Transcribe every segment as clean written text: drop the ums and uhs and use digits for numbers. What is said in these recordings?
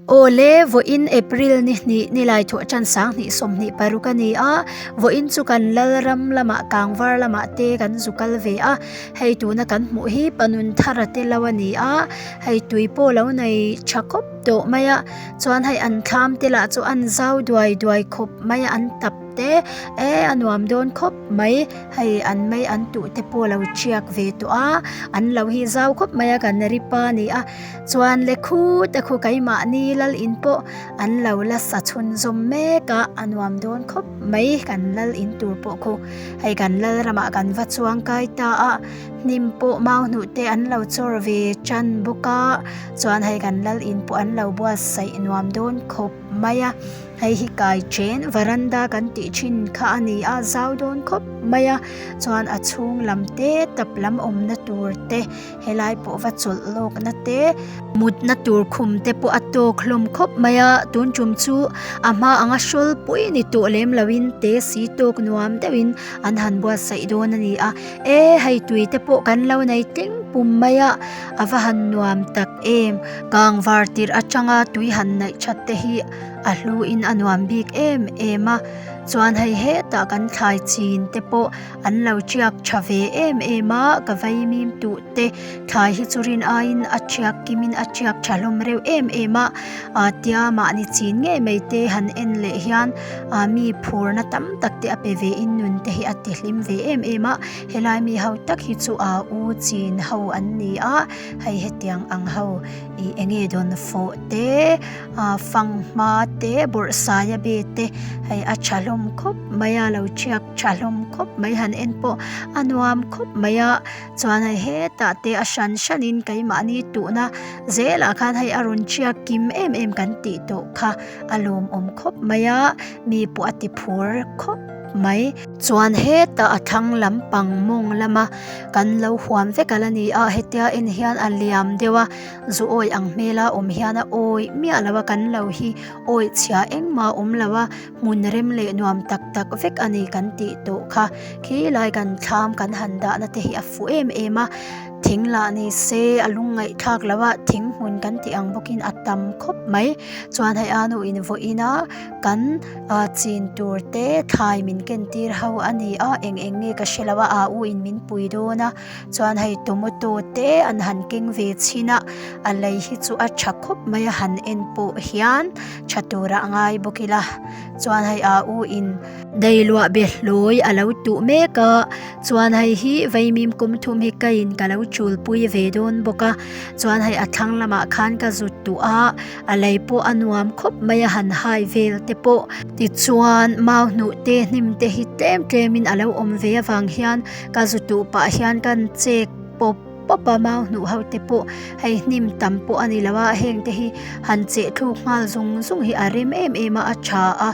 Awle, vawiin April ni hnih nilai thuah tan 20 26 a ni a, vawiin chu kan Lalram lamah Kangvar lamah te kan zu kal ve a, hei tuna kan hmuh hi Panun Thara te lo a ni a, hei tui pawh lo nei tha khawp tawh mai a, chuan hei an thlam te lah chu an zau duai duai khawp mai a, an tap te e a nuam dawn khawp mai, hei an mei an tuh te pawh lo tiak ve tawh a, an lo hi zau khawp mai a kan ri pa a ni a. Chuan le khut a khu keimahni lal in pawh an lo la sa chhunzawm mek a, a nuam dawn khawp mai kan lal in tur pawh khu. Hei kan lal ramah kan va chuang kai ta a, hnim pawh mau hnuh te an lo chawr ve tan bawk a, chuan hei kan lal in pawh an lo buatsaih nuam dawn khawp mai a. Hei hi kai chen varanda kan tih thin kha a ni a, zau dawn khawp mai a, chuan a chhung lam te tap lam awmna tur te helai pawh va chawlh lawkna te mutna tur khum te pawh a tawk hlawm khawp mai a, tun tum chu a hma anga hrawl pui ni tawh lem loin te si tawk nuam deuhin an han buatsaih dawn a ni a, e hei tui te pawh kan lo nei tling pum mai a, a va han nuam tak em, kangvar tirh atanga tui han neih that te hi. A hlu in a nuam bik em em a chuan hei hetah kan thlai chin te pawh an lo tiak tha ve em em a ka vaimim tuh te thlai hi chu rin aiin a tiak kim in a tiak tha hlawm reuh em em a ah tia mahni chin ngei mai te han en leh hian ah mi phurna tam tak te a pe ve in nun te hi a ti hlim ve em em a helai mi ho tak hi chu aa u chin ho an ni a hei hetiang ang ho ih eng nge dawn fawh te ah fanghma te bawrhsaia be te hei a tha hlawm khawp mai a lo thiak tha hlawm khawp mai han en pawh a nuam khawp mai a chuan hei hetah te a hran hran in keimahni tuhna zelah khan hei a rawn thiak kim em em kan tih tawh kha a lawmawm khawp mai a mi pawh a ti phur khawp mai. Chuan hetah a thlang lampang mawng lama kan lo huam vek a la ni a hetia en hian a liam deuh a zu awi ang hmela awm hian a awi miah lo a kan lo hi awi chhia engmah a awm lo a hmun rem leh nuam tak tak vek a ni kan tih tawh kha khilai kan thlam kan han dahna te hi a fuh em em a thing lah ni se a lung ngaihthlak loh a thing hmun kan tih ang bawkin a tam khawp mai chuan hei a nu in vawiin a kan ah chin tur te thlai min ken tir ho a ni a eng eng nge ka hre lo a a u in min pui dawn a. Chuan hei tomato te an han keng ve chhin a, a lei hi chu a tha khawp mai a han en pawh hian tha turah a ngai bawk ila chuan hei a u in deiluah be hlawi a lo tuh mek a chuan hei hi vaimim kum thum hi ka in ka lo chul pui ve dawn bawk a chuan hei a thlang lamah khan ka zut tuh a a lei pawh a nuam khawp mai a han hai vel te pawh tichuan mau hnuh te hnim te hi tlem tlem in a lo awm ve avang hian. Ka zu tuh pah hian kan chek pawp pawp a mau hnuh ho te pawh hei hnim tam pawh a ni lo a heng te hi han cheh thluk nghal zung zung hi a rem em em a a tha a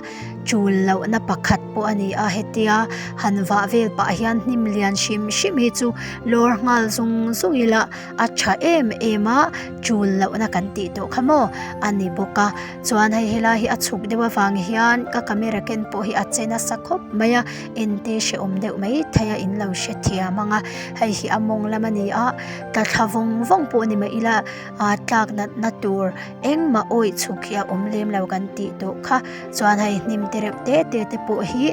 chul loh na pakhat pawh a ni a hetia han vah vel pah hian hnim lian hrim hrim hi chu lawr nghal zung zung ila a tha em em a chul loh na kan tih tawh kha maw a ni bawk a chuan hei helai hi a chhuk deuh avang hian ka camera ken pawh hi a che nasa khawp mai a. Ente hrehawm deuh mai thei a in lo hrethiam ang a, hei hi a mawng lam a ni a, tla thla vawng vawng pawh ni mah ila aa tlak natna tur engmah awih chhuk hi a awm lem lo kan tih tawh kha, chuan hei hnim te reuh te te te pawh hi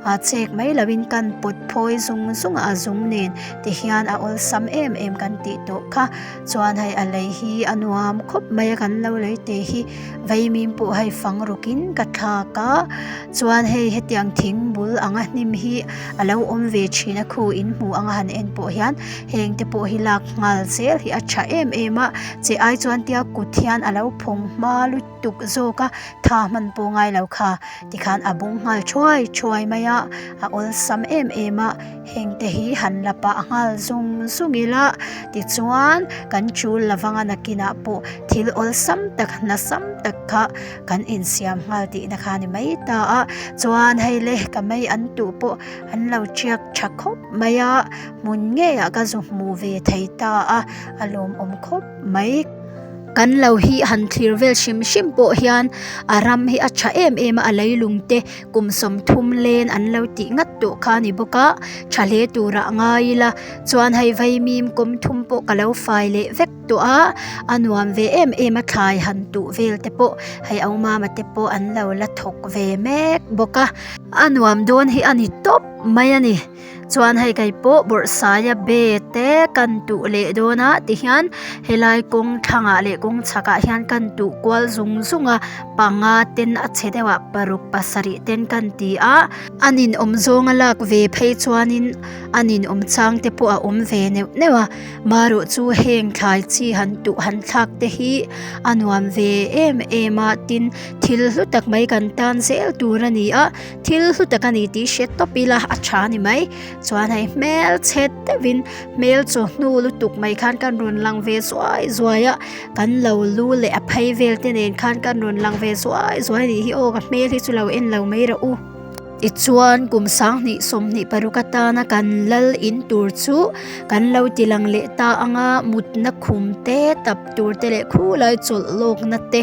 aa chek mai lo in kan pawt phawi zung zung a a zung nen ti hian a awlsam em em kan tih tawh kha, chuan hei a lei hi a nuam khawp mai a kan lo lei te hi. Vaimim pawh hei fang rukin ka thlak a chuan hei hetiang thing bul anga hnim hi a lo awm ve thin a khu in hmu anga han en pawh hian heng te pawh hi lak nghal zel hi a tha em em a che ai chuan tia kut hian a lo phawng hma lutuk zawk a tha hman pawh ngai lo kha tikhan a bung nghal thuai thuai mai a a awlsam em em a. Heng te hi han la pah nghal zung zung ila tichuan kan chul lovang a nakinah pawh thil awlsam tak hnasam tak kha kan insiam nghal tihna kha a ni mai ta a chuan hei le ka mei an tuh pawh an lo tiak tha khawp mai a hmun ngeiah ka zu hmu ve thei ta a a lawmawm khawp mai. Kan lo hi han thlir vel hrim hrim pawh hian a ram hi a tha em em a, a leilung te kum 30 len an lo tih ngat tawh kha a ni bawk a, tha hle turah ngai ila chuan hei vaimim kawm thum pawh ka lo fai leh vek tawh a, a nuam ve em em a thlai han tuh vel te pawh hei au mama te pawh an lo la thawk ve mek bawk a, a nuam dawn hi a ni tawp mai a ni. Chuan hei kei pawh bawrhsaia be te kan tuh leh dawn a tihian helai kawng thlangah leh kawng chhakah hian kan tuh kual zung zung a panga ten a chhe deuh ah paruk pasarih ten kan ti a a ninawm zawnga lak ve phei chuanin a ninawm chang te pawh a awm ve neuh neuh a marawh chu heng thlai chi han tuh han thlak te hi a nuam ve em em a tin thil hlu tak mai kan tan zel tur a ni a. Thil hlu tak a ni tih hre tawp ila a tha a ni mai. Chuan hei hmel chhe deuhin hmel chaw hnu lutuk mai khan kan rawn lang ve zuai zuai a, kan lo lu leh a phei vel te nen khan kan rawn lang ve zuai zuai a nih hi aw ka hmel hi chu lo en lo mai rawh u. Tichuan kum 2026 atana kan lal in tur chu kan lo ti lang leh ta anga mutna khum te tap tur te leh khulai chawlh lawkna te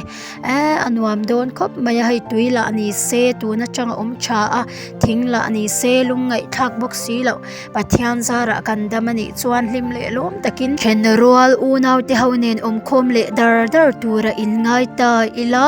Ehh a nuam dawn khawp mai a hei tui lah ni se tun atang a awm tha a thing lah ni se lungngaihthlak bawk si loh Pathian zarah kan dam a nih chuan hlim leh lawm takin then rual unau te ho nen awm khawm leh dar dar tura in ngai ta ila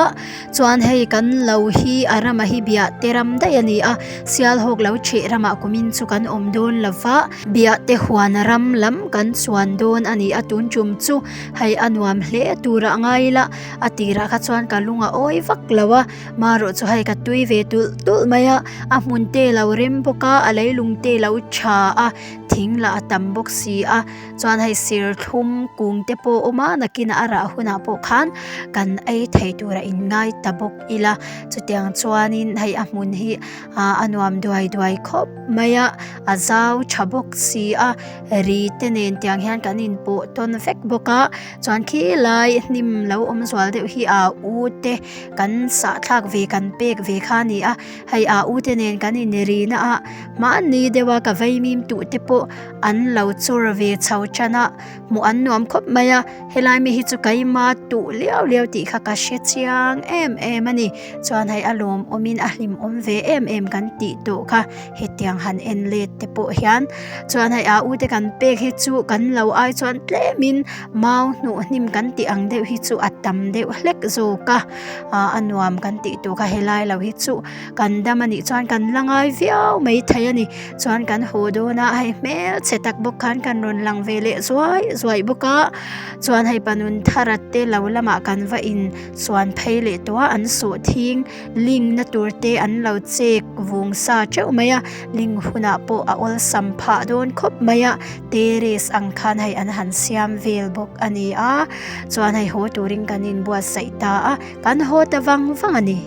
chuan hei kan lo hi a rama hi biah te ram daih a ni a sialhawk lo theh ramah kumin chu kan awm dawn lova biah te huan ram lam kan chuan dawn a ni a tun tum chu hei a nuam hle tura ngai ila. A tirah kha chuan ka lung a awi vak lo a, marawh chu hei ka tui ve tulh tulh mai a, a hmun te lo rem bawk a, a leilung te lo tha a, thing lah a tam bawk si a, chuan hei serthlum kung te pawh a awm a, nakinah a rah hunah pawh khan kan ei thei tur a inngai ta bawk ila, chutiang chuanin hei a hmun hi ah a nuam duai duai khawp mai a, a zau tha bawk si a, ri te nen tiang hian kan inpawh tawn vek bawk a. Chuan khi lai hnim lo awm zual deuh hi aa u te kan sahthlak ve kan pek ve kha a ni a, hei aa u te nen kan inri na a, mahni deuh a ka vaimim tuh te pawh an lo chawr ve chho tan a, hmuh an nuam khawp mai a, helai mi hi chu keima tuh liau liau tih kha ka hre chiang em em a ni, chuan hei a lawmawm in a hlimawm ve em em kan tih tawh kha hetiang han en let te pawh hian chuan hei aa u te kan pek hi chu kan lo ai chuan tlem in mau hnuh hnim kan tih ang deuh hi chu a tam deuh hlek zawk a ah a nuam kan tih tur kha helai lo hi chu kan dam a nih chuan kan la ngai viau mai thei a ni chuan kan haw dawn a hei hmelchhe tak bawk khan kan rawn lang ve leh zuai zuai bawk a chuan hei panun thara te lo lamah kan va in chuan phei leh tawh a an sawhthing Link na tur te an lo chek vung sa teuh mai a, link hunah pawh a awlsam phah dawn khawp mai a, terrace ang khan hei an han siam vel bawk a ni a, chuan hei haw turin kan inbuatsaih ta a, kan haw ta vang vang a ni.